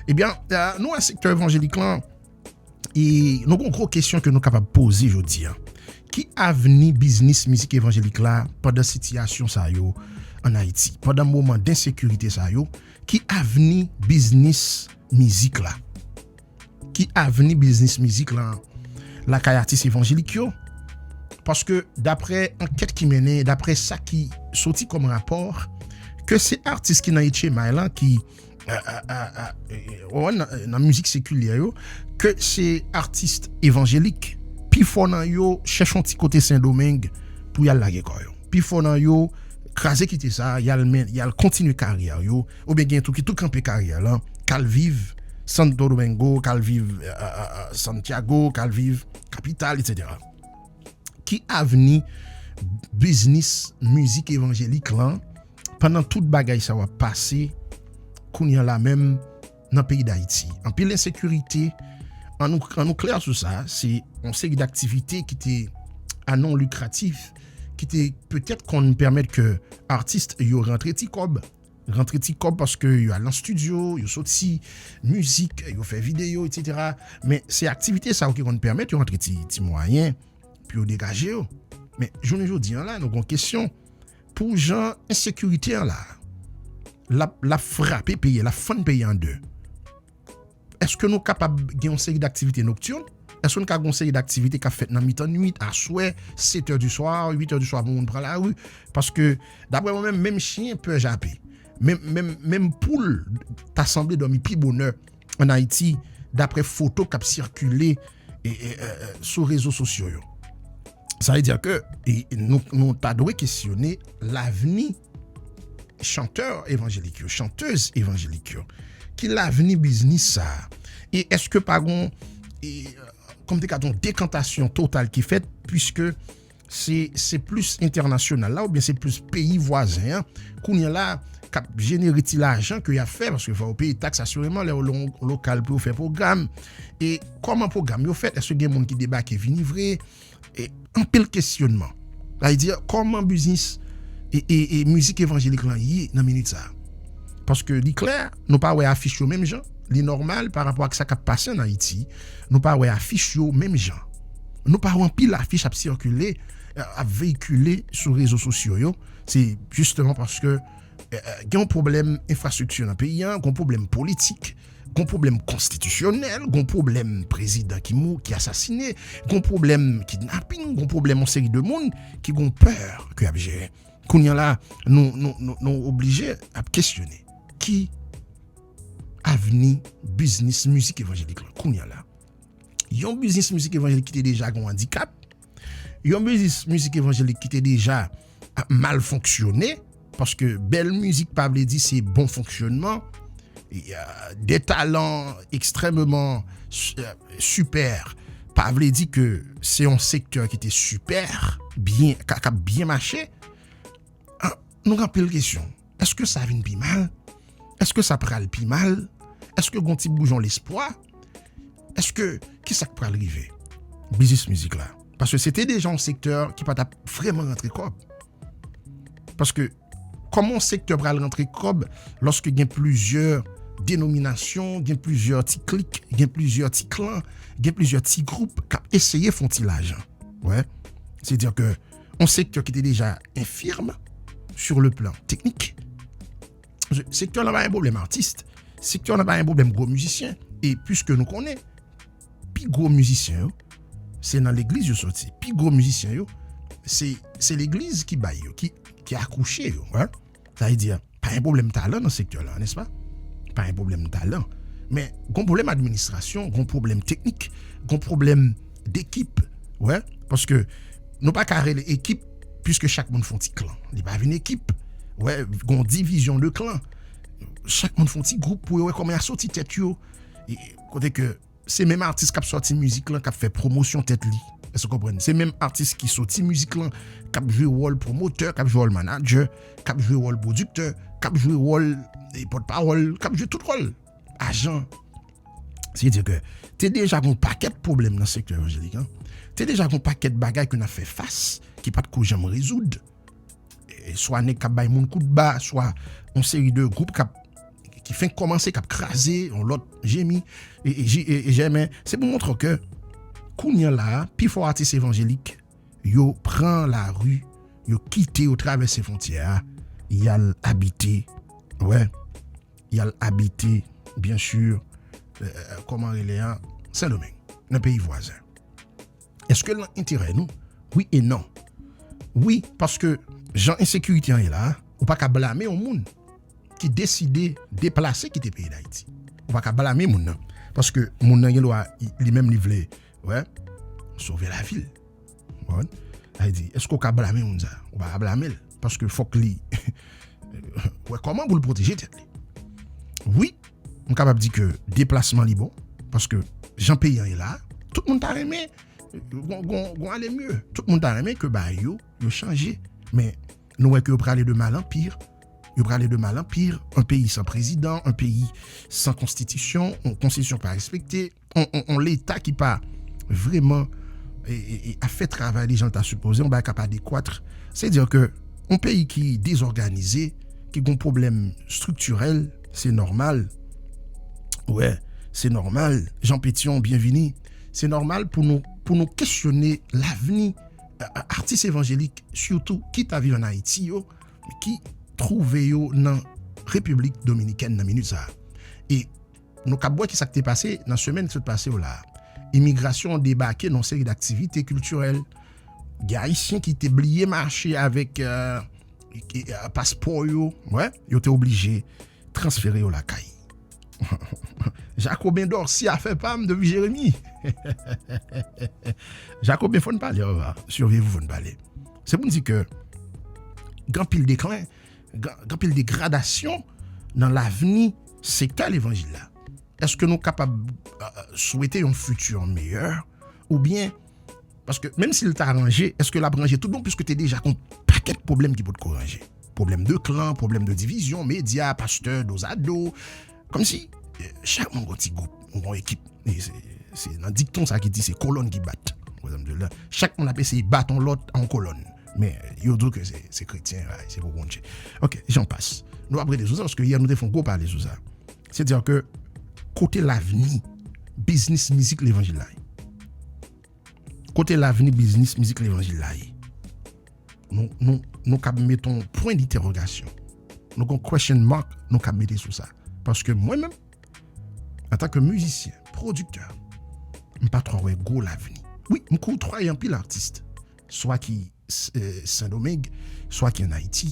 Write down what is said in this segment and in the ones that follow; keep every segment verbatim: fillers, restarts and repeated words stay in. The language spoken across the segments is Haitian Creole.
Ebyen, nou wè sektè evanjelik lan, e nou gen yon gwo kesyon ke nou kapab poze jodi a. Ki avni biznis mizik evanjelik la pandan sitiyasyon sa yo ann Ayiti? Pandan moman densekirite sa yo, ki avni biznis mizik la? Ki avni biznis mizik lan lakay atis evanjelik yo? Paske daprè ankèt ki mennen, daprè sa ki soti kòm rapò, ke se atis ki nan H M I lan ki nan mizik sekilyè yo, ke se atis evanjelik, pifò nan yo chèche yon ti kote Sendomeng pou y al lage kò yo. Pifò nan yo kraze kite sa, y al men, y al kontinye karyè yo, oubyen gen tou ki tou kanpe karyè lan, k al viv Santo Domingo, k al viv Santiago, k al viv kapital, etsetera. Ki avni biznis mizik evanjelik lan pandan tout bagay sa yo ap pase kounye a la menm nan peyi Dayiti? Anpil ensekirite, an nou, an nou klè sou sa, se yon seri daktivite ki te a non likratif, ki te petèt konn pèmèt ke atis yo rantre ti kòb, rantre ti kòb paske yo al nan estidyo, yo soti mizik, yo fè videyo, etsetera. Men se aktivite sa yo ki konn pèmèt yo rantre ti, ti mwayen pou yo degaje yo. Men jounen jodi an la, nou gen yon kesyon. Pou jan ensekirite an la, l ap, l ap frape peyi a, l ap fann peyi a an de. Èske nou kapab gen yon seri daktivite noktin? Èske nou ka gen yon seri daktivite k ap fèt nan mitan nwit, aswè, sèt è di swa, uit è di swa pou moun pran lari? Paske, daprè mwen menm, menm chen pè jape. Menm, menm, menm poul ta sanble dòmi pi bonè ann Ayiti, daprè foto k ap sikile e, e, e, e, sou rezo sosyo yo. Sa vle di ke e, nou, nou ta dwe kesyone lavni chantè evanjelik yo, chantèz evanjelik yo. Ki lavni biznis sa a? E èske pa gon, e, kòm te ka di, yon dekantasyon total ki fèt, piske se, se plis entènasyonal la, oubyen se plis peyi vwazen an, kounye a la, k ap jenere ti lajan ke y ap fè, paske fò yo peye taks asireman, lè yo lwe yon lokal pou yo fè pwogram. E kòman pwogram yo fèt? Èske gen moun ki debake vini vre? E anpil kesyonman. Sa vle di, kòman biznis e, e, e mizik evanjelik lan ye nan minit sa a? Paske li klè, nou pa wè afich yo menm jan. Li nòmal pa rapò ak sa k ap pase ann Ayiti. Nou pa wè afich yo menm jan. Nou pa wè anpil afich ap sikile, ap veyikile sou rezo sosyo yo. Se jisteman paske, e, e, gen yon pwoblèm enfrastrikti nan peyi a, gen yon pwoblèm politik, gen yon pwoblèm konstitisyonèl, gen yon pwoblèm prezidan ki mou, ki asasine, gen yon pwoblèm kidnaping, gen yon pwoblèm yon seri de moun ki gen yon pè ke y ap jere. Kounye a la, nou, nou, nou, nou oblije ap kesyone ki avni biznis mizik evanjelik lan kounye a la. Yon biznis mizik evanjelik ki te deja gen yon andikap, yon biznis mizik evanjelik ki te deja ap mal fonksyone, paske bèl mizik pa vle di se bon fonksyonman, e, euh, de talan ekstrèmeman, euh, sipè pa vle di ke se yon sektè ki te sipè, byen, k ap byen mache. Ah, nou gen anpil kesyon. Èske sa vin pi mal? Èske sa pral pi mal? Èske gon ti boujon lespwa? Èske, kisa k pral rive biznis mizik la? Paske se te deja yon sektè ki pa t ap vrèman rantre kòb. Paske kòman yon sektè pral rantre kòb lòske gen plizyè denominasyon, gen plizyè ti klik, gen plizyè ti klan, gen plizyè ti gwoup k ap eseye fè yon ti lajan? Wè. Se di ke yon sektè ki te deja enfim sur le plan technique. Sektè la pa gen pwoblèm atis. Sektè la pa gen pwoblèm gwo mizisyen. E piske nou konnen, pi gwo mizisyen yo, se nan legliz yo soti. Pi gwo mizisyen yo, se, se legliz ki bay yo, ki, ki akouche yo, wè. Sa vle di, pa gen pwoblèm talan nan sektè la, nèspa? Pa gen pwoblèm talan. Men, gon pwoblèm administrasyon, gon pwoblèm teknik, gon pwoblèm dekip, wè. Paske nou pa ka rele ekip, piske chak moun fè yon ti klan. Li pa vin ekip. Wè, gon divizyon de klan. Chak moun fè yon ti gwoup pou yo wè kòman y a soti tèt yo. E, kote ke se menm atis k ap sòti mizik lan k ap fè pwomosyon tèt li. Èske w konprann? Se menm atis ki soti mizik lan k ap jwe wòl pwomotè, k ap jwe wòl manadjè, k ap jwe wòl pwodiktè, k ap jwe wòl, e, pòtpawòl, k ap jwe tout wòl. Ajan. Se di ke te deja gon pakèt pwoblèm nan sektè evanjelik an. Te deja gon pakèt bagay ke n ap fè fas, ki pa t ko janm rezoud. E, swa nèg k ap bay moun kout ba, swa yon seri de gwoup k ap, ki fenk kòmanse, k ap kraze, yon lòt jemi, e, e, e, e jèmen. Se pou montre w ke kounye a la, pi fò atis evanjelik, yo pran lari, yo kite, yo travèse fwontyè a, y al abite, wè, y al abite, byen si, euh, kòman rele a, Sendomeng, nan peyi vwazen. Èske l nan enterè nou? Wi e non. Wi, paske jan ensekirite an ye la, ou pa ka blame yon moun ki deside deplase kite peyi Dayiti. Ou pa ka blame moun nan. Paske moun nan gen dwa, li menm li vle, wè, sove lavi l. Ou konprann? Sa vle di, èske w ka blame moun sa? Ou pa ka blame l. Paske fòk li wè kòman pou l pwoteje tèt li. Wi, m kapab di ke deplasman li bon, paske jan peyi an ye la, tout moun ta renmen, gon, gon, gon ale mye. Tout moun ta renmen ke bagay yo, yo chanje. Men nou wè ke yo prale de mal en pire. Yo prale de mal en pire. Yon peyi san prezidan, yon peyi san konstitisyon, yon konstitisyon pa respekte, yon, yon, yon leta ki pa vrèman e, e, e, ap fè travay li jan l ta sipoze, yon bagay k ap adekwat. Se di ke yon peyi ki dezòganize, ki gon pwoblèm striktirèl, se nòmal. Wè, se nòmal. Jean Pétion, byenvini. Se nòmal pou nou, pou nou kesyone lavni, a, a, atis evanjelik, sitou ki ta viv ann Ayiti yo, ki twouve yo nan Repiblik Dominikèn nan minit sa a. E nou kab wè ki sa k te pase nan semèn ki sot pase yo la. Imigrasyon debake nan yon seri d aktivite kiltirèl. Gen Ayisyen ki te bliye mache avèk, euh, e, e, paspò yo, wè, yo te oblije transfere yo lakay. Jacoben Dorcy, afè pa m depi Jeremi. Jacoben, fò n pale, anba, survivre, fò n pale. Se pou n di ke gen anpil deklen, gen, gen anpil degradasyon nan lavni sektè levanjil la. Èske nou kapab, euh, swete yon fiti meyè? Oubyen, paske menm si l ta ranje, èske l ap ranje tout bon, piske te deja gon pakèt pwoblèm ki potko ranje? Pwoblèm de klan, pwoblèm de divizyon, medya, pastè, dozado. Kòmsi, euh, chak moun gon ti gwoup, gon ekip. E se, se nan dikton sa ki di se kolòn ki bat. Chak moun ap eseye bat yon lòt an kolòn. Men yo di w ke se, se kretyen, ay, se pou Bondye. Ok, j'en passe. Nou ap rete sou sa, paske yè nou te fè yon gwo pale sou sa. Se di ke kote lavni biznis mizik levanjil la ye? Kote lavni biznis mizik levanjil la ye? Nou, nou, nou kab mete yon pwen dentèwogasyon. Nou gon question mark, nou kab mete sou sa. Paske mwen menm, antanke mizisyen, pwodiktè, m pa twò wè gwo lavni. Wi, m koutwaye anpil atis. Swa ki, euh, Sendomeng, swa ki ann Ayiti,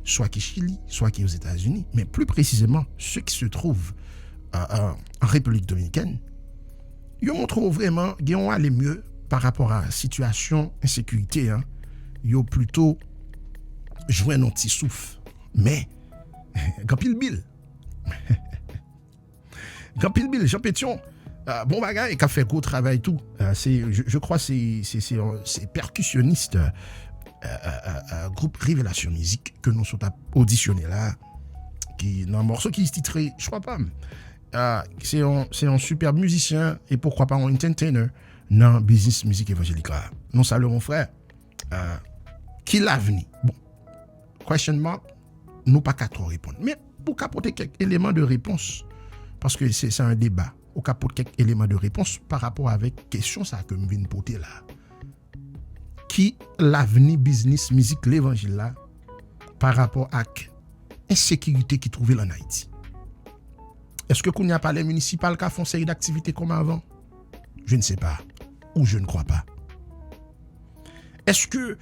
swa ki Chili, swa ki Ozetazini, men pli presizeman, ceux qui se trouvent, euh, euh, en République Dominicaine, yo montre w vrèman gen yon ale mye pa rapò a sitiyasyon ensekirite an. Yo plito jwenn yon ti souf. Men, gen anpil bil. Gen anpil bil, Jean Pétion, euh, bon bagay, k ap fè gwo travay tou. Euh, se, je, je crois se, se, se, se pèkisyonis, euh, euh, euh, euh, gwoup Révélation Musique ke nou sot ap odisyone la, ki nan mòso ki titre Chwa pa m. Euh, se yon, se yon sipèb mizisyen e poukwa pa yon entertainer nan biznis mizik evanjelik la. Nou salye w, mon frè. Euh, ki lavni? Bon, question mark, nou pa ka twò reponn. Men, ou ka pote kèk eleman de repons, paske se, se yon deba. Ou ka pote kèk eleman de repons pa rapò avèk kesyon sa ke m vin pote la. Ki lavni biznis mizik levanjil la pa rapò ak ensekirite ki twouve l ann Ayiti? Èske kounye a palè minisipal ka fè yon seri d aktivite kòm avan? Je ne sais pas. Ou je ne crois pas. Èske, euh,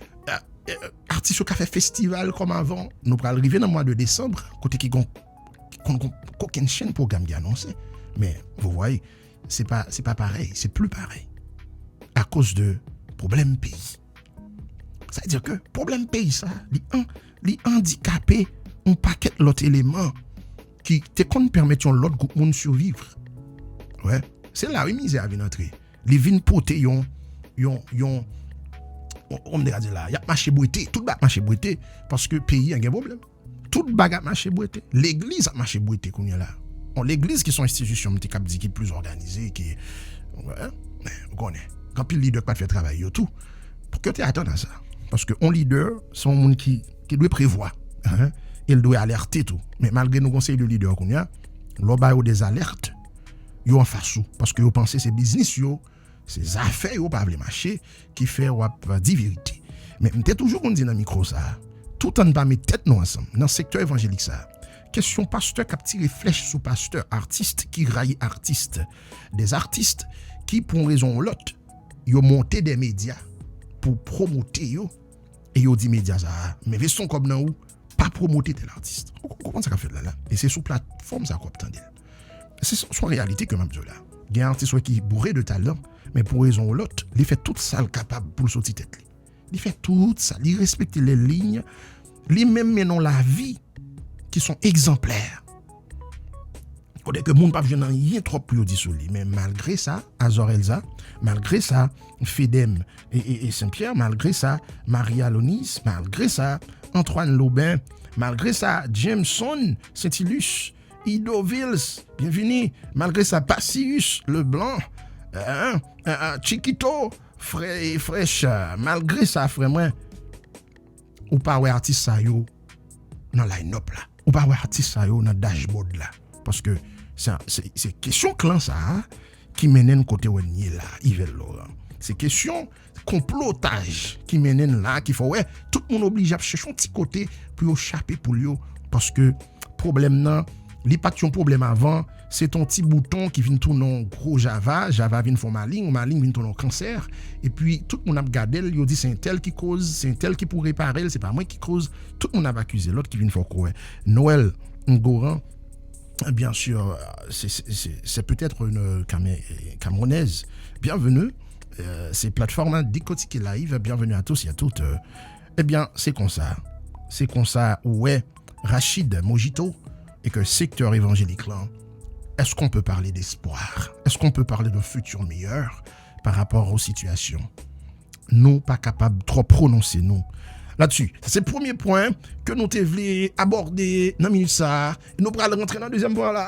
euh, atis yo ka fè festival kòm avan? Nou pral rive nan mwa de desanm, kote ki gon, ki konn gon kokennchenn pwogram ki anonse. Men, vous voyez, se pa, se pa parèy, se pli parèy. Akoz de pwoblèm peyi. Sa vle di ke pwoblèm peyi sa, li an, li andikape yon pakèt lòt eleman ki te konn pèmèt yon lòt gwoup moun siviv. Wè, se la wi mizè a vin antre. Li vin pote yon, yon, yon, on, on te ka di la, y ap mache bwete, tout bagay ap mache bwete, paske peyi an gen pwoblèm. Tout bagay ap mache bwete. Legliz ap mache bwete kounye a la. Yon legliz ki se yon enstitisyon, m te kab di ki pli òganize, ki, wè, ou konnen, gen anpil lidè ki pa t fè travay yo tou. Pou ke yo te atann a sa. Paske yon lidè, se yon moun ki, ki dwe prevwa. Hein? E l dwe alète tou. Men malgre nou gon seri de lidè kounye a, Lè w ba yo dèzalèt, yo anfas ou, paske yo panse se biznis yo, se zafè yo pa vle mache, ki fè w ap di verite. Men m te toujou konn di nan mikwo sa a, toutan n pa met tèt nou ansanm nan sektè evanjelik sa a, kesyon pastè k ap tire flèch sou pastè, atis ki rayi atis, dèzatis ki, pou yon rezon ou lòt, yo monte dè medya pou pwomote yo, e yo di medya sa a, men veye son kòb nan ou, pa pwomote tèl atis. Ou konprann sa k ap fèt la la? E se sou platfòm sa a w ap tande l. Se se yon reyalite ke m ap di w la. Gen atis wè ki boure de talan, men pou rezon ou lòt, li fè tout sa l kapab pou l soti tèt li. Li fè tout sa, li respekte lè liy, li menm mennen yon lavi ki se yon egzanplè. Kote ke moun p ap jwenn anyen twòp pou yo di sou li. Men malgre sa, Azor Elza, malgre sa, Fedem e, e, e Senpyè, malgre sa, Maria Lonise, malgre sa, Antoine Lobin, malgre sa, Jameson Saintilus, Ido Vils, byenvini, malgre sa, Pasius Leblanc, eh, eh, eh, Chiquito, frè, frèch, malgre sa, frè mwen, ou pa wè atis sa yo nan line-up la. Ou pa wè atis sa yo nan dashboard la. Paske se, se, se kesyon klan sa a ki mennen n kote w ye la, Yvel Laurent. Se kesyon konplotaj ki mennen n la, ki fè w wè tout moun oblije ap chèche yon ti kote pou yo chape poul yo. Paske pwoblèm nan, li pa t yon pwoblèm avan, se t yon ti bouton ki vin tounen yon gwo java, java vin fè yon malin, yon malin vin tounen yon kansè, epi tout moun ap gade l, yo di se entèl ki koz, se entèl ki pou repare l, se pa mwen ki koz, tout moun ap akize lòt ki vin fè w kwè. Noël Ngoran, bien sûr, c'est, c'est, c'est, c'est peut-être une Camé-, Camerounaise. Bienvenue. Euh, c'est plateforme, hein, Décortiquer Live. Bienvenue à tous et à toutes. Euh, eh bien, c'est comme ça. C'est comme ça, ouais. Rachid Mojito, e ke sektè evanjelik lan, est-ce qu'on peut parler d'espoir? Est-ce qu'on peut parler d'un futur meilleur par rapport aux situations? Nou pa kapab twò pwononse nou ladsi. Sa se premye pwen ke nou te vle abòde nan minit sa a. E nou pral rantre nan dezyèm pwen la.